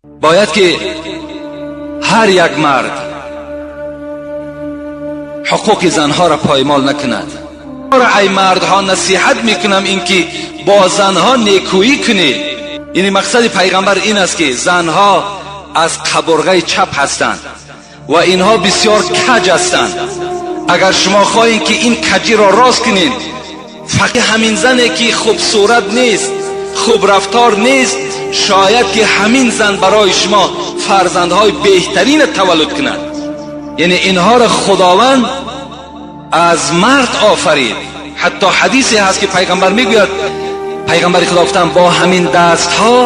Бояд ки ҳар як мард ҳуқуқи занҳоро поймол накунад. Ай мардҳо, насиҳат мекунам, инки бо занҳо некӯӣ кунед. Яъне мақсади пайғамбар ин аст, ки занҳо аз қабурғаи чап ҳастанд ва инҳо бисёр каҷ ҳастанд. Агар шумо хоҳед, ки ин каҷиро рост кунед, фақат ҳамин зане, ки хубсурат нест, хуб рафтор нест, шояд ки ҳамин зан барои шумо фарзандҳои беҳтаринро таваллуд кунад. Яъне инҳоро Худованд аз мард офарид. Ҳатто ҳадисе ҳаст, ки пайғамбар мегӯяд, пайғамбари Худо гуфтанд: бо ҳамин дастҳо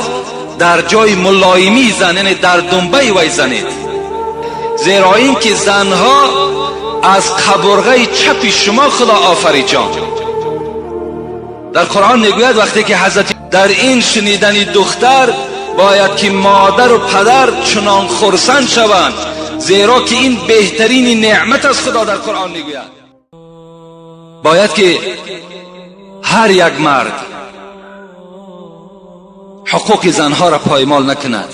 дар ҷои мулоимии зан, яъне дар думбаи вай занед, зеро ин ки занҳо аз қабурғаи чапи шумо Худо офарид ҷон. Дар Қуръон мегӯяд, вақте ки ҳазрати дар ин шунидани духтар бояд ки модару падар чунон хурсанд шаванд, зеро ки ин беҳтарини неъмат аз Худо. Дар Қуръон мегӯяд, бояд ки ҳар як мард ҳуқуқи занҳоро поймол накунад.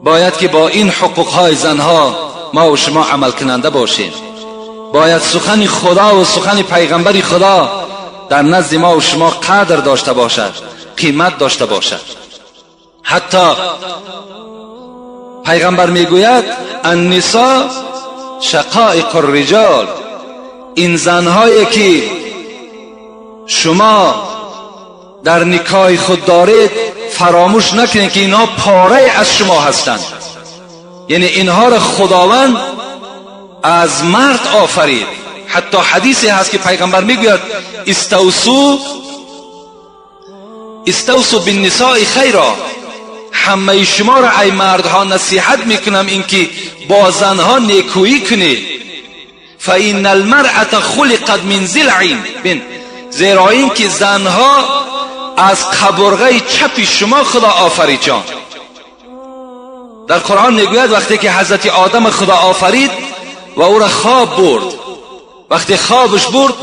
Бояд ки бо ин ҳуқуқҳои занҳо мо ва шумо амалкунанда бошем. Бояд сухани Худо ва сухани пайғамбари Худо дар назди мо ва шумо қадр дошта бошад, қимат дошта бошад. Ҳатто пайғамбар мегӯяд: النساء شقائق الرجال. Ин занҳое, ки шумо дар никоҳи худ доред, фаромӯш накунед, ки инҳо порае аз шумо ҳастанд. Яъне инҳоро Худованд аз мард офарид. Ҳатто ҳадисе ҳаст, ки пайғамбар мегӯяд: استوصوا استوصوا بالنساء خيرا. Ҳамаи шуморо, ай мардҳо, насиҳат мекунам, инки бо занҳо некӯӣ кунед. فإن المرأة خلقت من ضلع. بин, зеро ин ки занҳо аз қабурғаи чапи шумо Худо офарид ҷон. Дар Қуръон мегӯяд, вақте ки ҳазрати Одам Худо офарид ва ӯро хоб бурд, вақте хобаш бурд,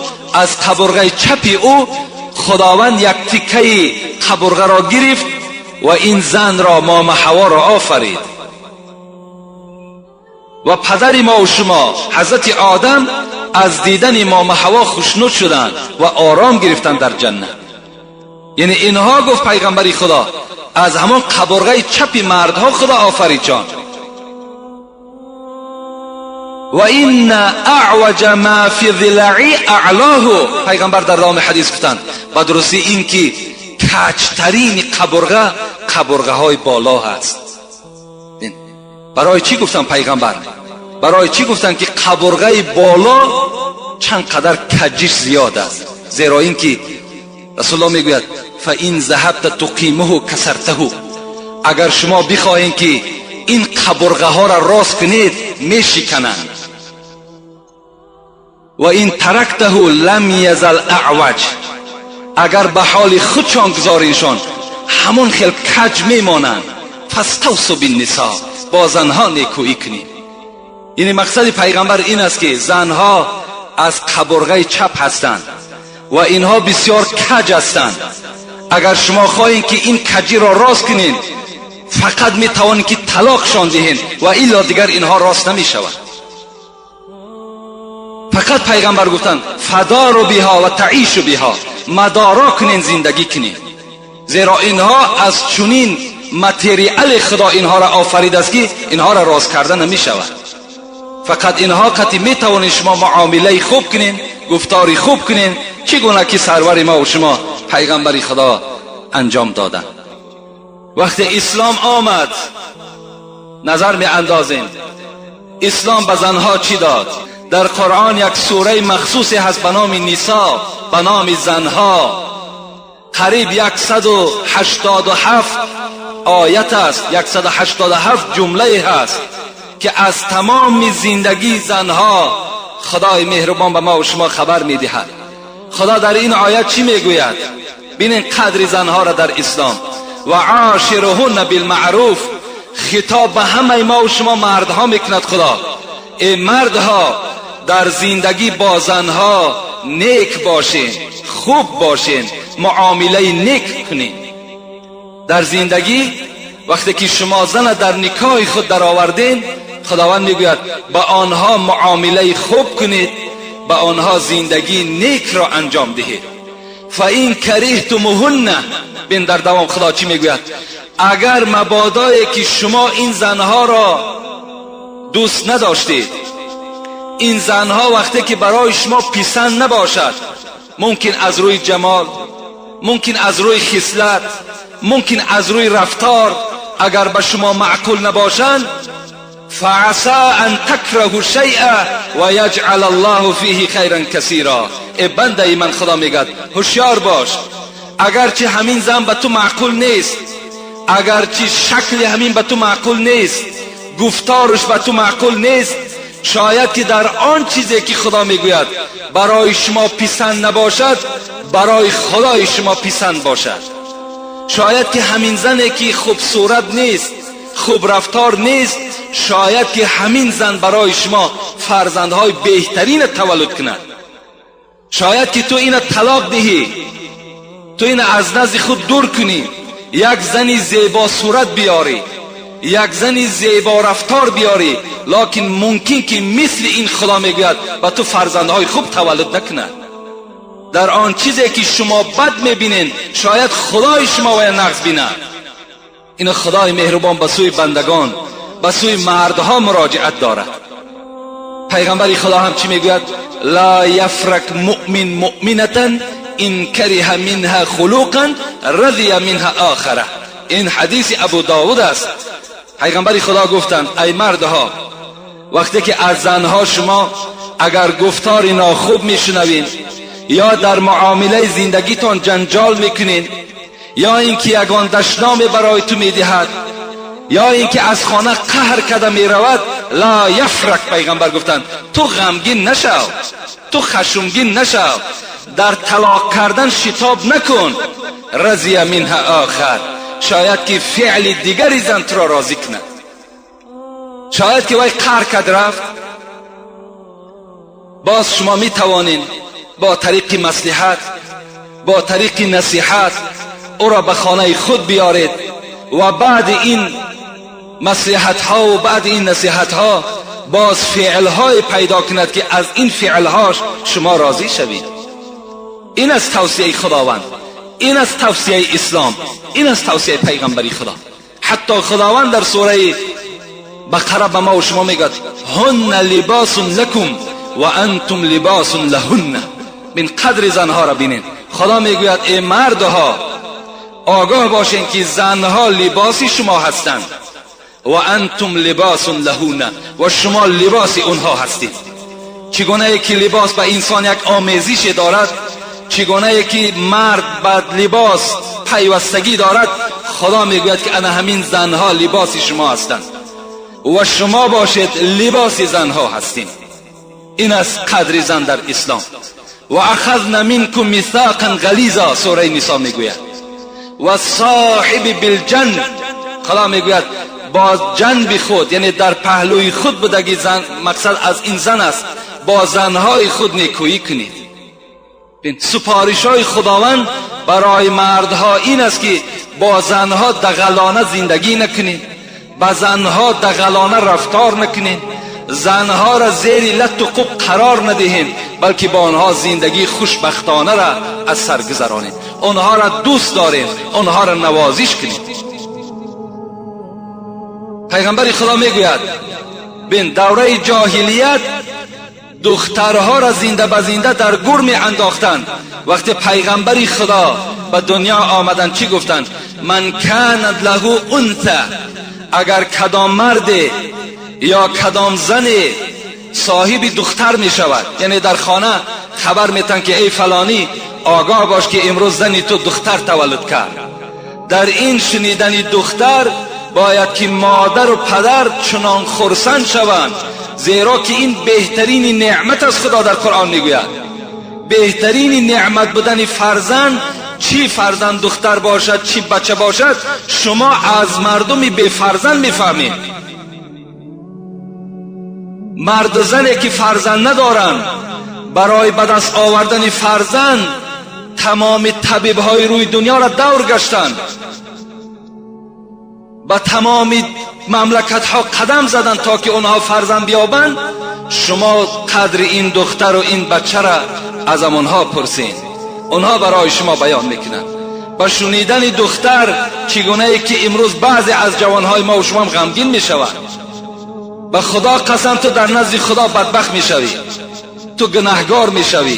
аз қабурғаи чапи ӯ Худованд як тиккаи қабурғаро гирифт ва ин занро, мома Ҳаворо офарид. Ва падари мо ва шумо ҳазрати Одам аз дидани мома Ҳаво хушнуд шуданд ва ором гирифтанд дар ҷаннат. Яъне инҳо, гуфт пайғамбари Худо, аз ҳамон қабурғаи чапи мардҳо Худо офарид ҷон. وإن أعوج ما في الضلع أعلاه. Пайғамбар дар давоми ҳадис гуфтанд: ба дурустӣ ин ки каҷтарини қабурға қабурғаҳои боло ҳаст. Барои чӣ гуфтанд пайғамбар? Барои чӣ гуфтанд, ки қабурғаи боло чанд қадар каҷиш зиёд аст? Зеро ин ки Расулулло мегӯяд: فإن ذهبت تقيمه كسرته. Агар шумо бихоҳед, ки ин қабурғаҳоро рост кунед, мешикананд. وإن تركته لم يزل أعوج. Агар ба ҳоли худшон гузориншон, ҳамон хел каҷ мемонанд. فاستوصوا بالنساء. Бо занҳо некӯӣ кунед. Яъне мақсади пайғамбар ин аст, ки занҳо аз қабурғаи чап ҳастанд ва инҳо бисёр каҷ ҳастанд. Агар шумо хоҳед, ки ин каҷиро рост кунед, фақат метавонед, ки талоқшон диҳед, ва илло дигар инҳо рост намешавад. Фақат пайғамбар гуфтанд: فداروا بها وتعيشوا بها. Мадоро кунед, зиндагӣ кунед, зеро инҳо аз чунин материали Худо инҳоро офаридааст, ки инҳоро рост карда намешавад. Фақат инҳо қати метавонед шумо муомилаи хуб кунед, гуфтори хуб кунед, чӣ гуна ки сарвари мо ва шумо пайғамбари Худо анҷом доданд. Вақте ислом омад, назар меандозем, ислом ба занҳо чӣ дод. Дар Қуръон як сураи махсусе ҳаст ба номи Нисо, ба номи занҳо. Қариб 187 оят аст, 187 ҷумлае ҳаст, ки аз тамоми зиндагии занҳо Худои меҳрубон ба мо ва шумо хабар медиҳад. Худо дар ин оят чӣ мегӯяд? Бинен қадри занҳоро дар ислом. وعاشروهن بالمعروف. Хитоб ба ҳамаи мо ва шумо мардҳо мекунад Худо: эй мардҳо, дар зиндагӣ бо занҳо нек бошед, хуб бошед, муомилаи нек кунед дар зиндагӣ. وقتی که شما زن در نکاح خود درآوردین، خداوند میگوید به آنها معامله خوب کنید، به آنها زندگی نیک را انجام دهید. فإن کرهتموهن، بین در دوام خدا چی میگوید؟ اگر مبادایی که شما این زنها را دوست نداشتید، این زنها وقتی که برای شما پسند نباشد، ممکن از روی جمال، ممکن از روی خصلت، ممکن از روی رفتار، اگر به شما معقول نباشند، فعسى ان تكرهوا شيئا ويجعل الله فيه خيرا كثيرا. ای بنده من، خدا میگد هوشیار باش، اگرچه همین زن به تو معقول نیست، اگرچه شکل همین به تو معقول نیست، گفتارش به تو معقول نیست، شاید که در آن چیزی که خدا میگوید برای شما پسند نباشد، برای خدای شما پسند باشد. شاید که همین زنی که خوب صورت نیست، خوب رفتار نیست، شاید که همین زن برای شما فرزندهای بهترین تولد کند. شاید که تو اینو طلاق دهی، تو اینو از نزد خود دور کنی، یک زنی زیبا صورت بیاری، یک زنی زیبا رفتار بیاری، لکن ممکن که مثل این خدا میگوید و تو فرزندهای خوب تولد نکند. در آن چیزی که شما بد میبینین، شاید خدای شما وی نغز بیند. این خدای مهربان به سوی بندگان، به سوی مردها مراجعت دارد. پیغمبر خدا هم چی میگوید؟ لا یفرک مؤمن مؤمنة إن كره منها خلقا رضی منها آخر. این حدیث ابو داود است. پیغمبر خدا گفتند ای مردها، وقتی که از زنها شما اگر گفتار ناخوب میشنوین، یا در معامله زندگیتان جنجال میکنین، یا اینکه یگان دشنام برای تو میدهد، یا اینکه از خانه قهر کرده میرود، لا یفرک، پیغمبر گفتند تو غمگین نشو، تو خشمگین نشو، در طلاق کردن شتاب نکن. رضی منها آخر، شاید که فعل دیگری زن تو را راضی کند. شاید که وی قهر کرد رفت، باز شما می توانین با طریق مصلحت، با طریق نصیحت او را به خانه خود بیارید و بعد این مصلحت ها و بعد این نصیحت ها باز فعل های پیدا کند که از این فعل هاش شما راضی شوید. این از توصیه خداوند، این از توصیه اسلام، این از توصیه پیغمبری خدا. حتی خداوند در سوره بقره به ما و شما میگد هن لباس لكم و انتم لباس لهن. بین قدر زنها را بینین. خدا میگوید ای مردها، آگاه باشین که زنها لباس شما هستند و انتم لباس لهن، و شما لباس اونها هستید. چگونه که لباس به انسان یک آمیزش دارد، چگونه که مرد به لباس پیوستگی دارد، خدا میگوید که انا همین زنها لباس شما هستند و شما باشید لباس زنها هستید. این از قدر زن در اسلام. و اخذن منکم میثاقا غلیظا، سوره نساء میگوید. و صاحب بالجنب، خدا میگوید با جنب خود، یعنی در پهلوی خود بودگی زن، مقصد از این زن است، با زنهای خود نیکویی کنید. سپارش های خداوند برای مردها این است که با زنها دغلانه زندگی نکنید، با زنها دغلانه رفتار نکنید، زنها را زیر لت و قوب قرار ندهیم، بلکه با آنها زندگی خوشبختانه را از سر گذرانید، آنها را دوست داریم، آنها را نوازش کنید. پیغمبر خدا میگوید بین دوره جاهلیت دخترها را زنده به زنده در گور می انداختند. وقتی پیغمبر خدا به دنیا آمدند چی گفتند؟ من کانت له انثى، اگر کدام مرد یا کدام زن صاحب دختر می شود، یعنی در خانه خبر میتن که ای فلانی، آگاه باش که امروز زنی تو دختر تولد کرد. در این شنیدن دختر باید که مادر و پدر چنان خرسند شوند، زیرا که این بهترین نعمت از خدا در قرآن میگوید. بهترین نعمت بودن فرزند، چی فرزند دختر باشد چی بچه باشد، شما از مردم بی فرزند میفهمید. مرد و زنی که فرزند ندارند، برای به دست آوردن فرزند تمام طبیب های روی دنیا را دور گشتند. Ба тамоми мамлакатҳо қадам заданд, то ки онҳо фарзанд биёбанд. Шумо қадри ин духтару ин бачаро аз амонҳо пурсед, онҳо барои шумо баён мекунанд. Ба шунидани духтар, чӣ гунае ки имрӯз баъзе аз ҷавонҳои мо шумоам ғамгин мешавад, ба Худо қасам, ту дар назди Худо бадбахт мешавӣ, ту гунаҳгор мешавӣ.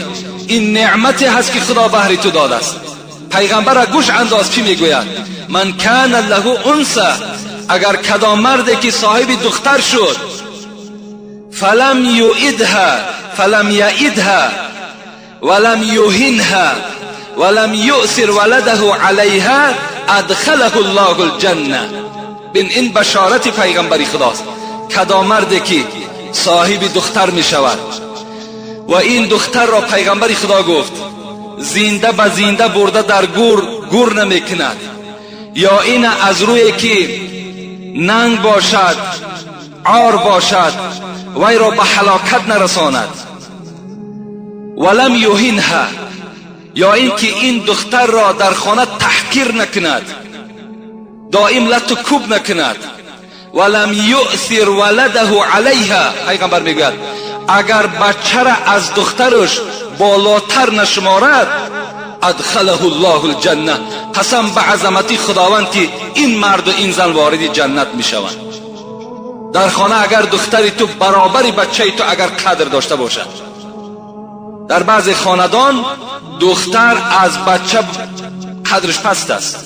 Ин неъмате ҳаст, ки Худо баҳри ту додааст. Пайғамбара гӯш андоз, чӣ мегӯяд: من كان له أنثى, агар кадом марде ки соҳиби духтар шуд, فلم يؤدها فلم يئدها ولم يهنها ولم يؤثر ولده عليها أدخله الله الجنة. Бин, ин башорати пайғамбари Худост. Кадом марде ки соҳиби духтар мешавад ва ин духтарро, пайғамбари Худо гуфт, зинда ба зинда бурда дар гур гур намекунад, ё ин аз рӯе ки нанг бошад, ор бошад, вайро ба ҳалокат нарасонад, ولم يهنها, ё ин ки ин духтарро дар хона таҳқир накунад, доим лату кӯб накунад, ولم يؤثر ولده عليها, пайғамбар мегӯяд, агар бачара аз духтараш болотар нашуморад, أدخله الله الجنة. Қасам ба азамати Худованд, ки ин марду ин зан вориди ҷаннат мешаванд. Дар хона агар духтари ту баробари бачаи ту агар қадр дошта бошад. Дар баъзе хонадон духтар аз бача қадрш паст аст.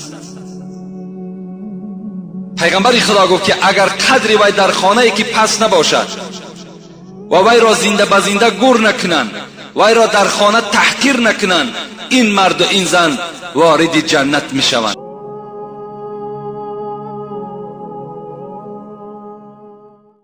Пайғамбари Худо гуфт, ки агар қадри вай дар хонае ки паст набошад ва вайро зинда ба зинда гур накунанд, вайро дар хона таҳқир накунанд, ин марду ин зан вориди ҷаннат мешаванд.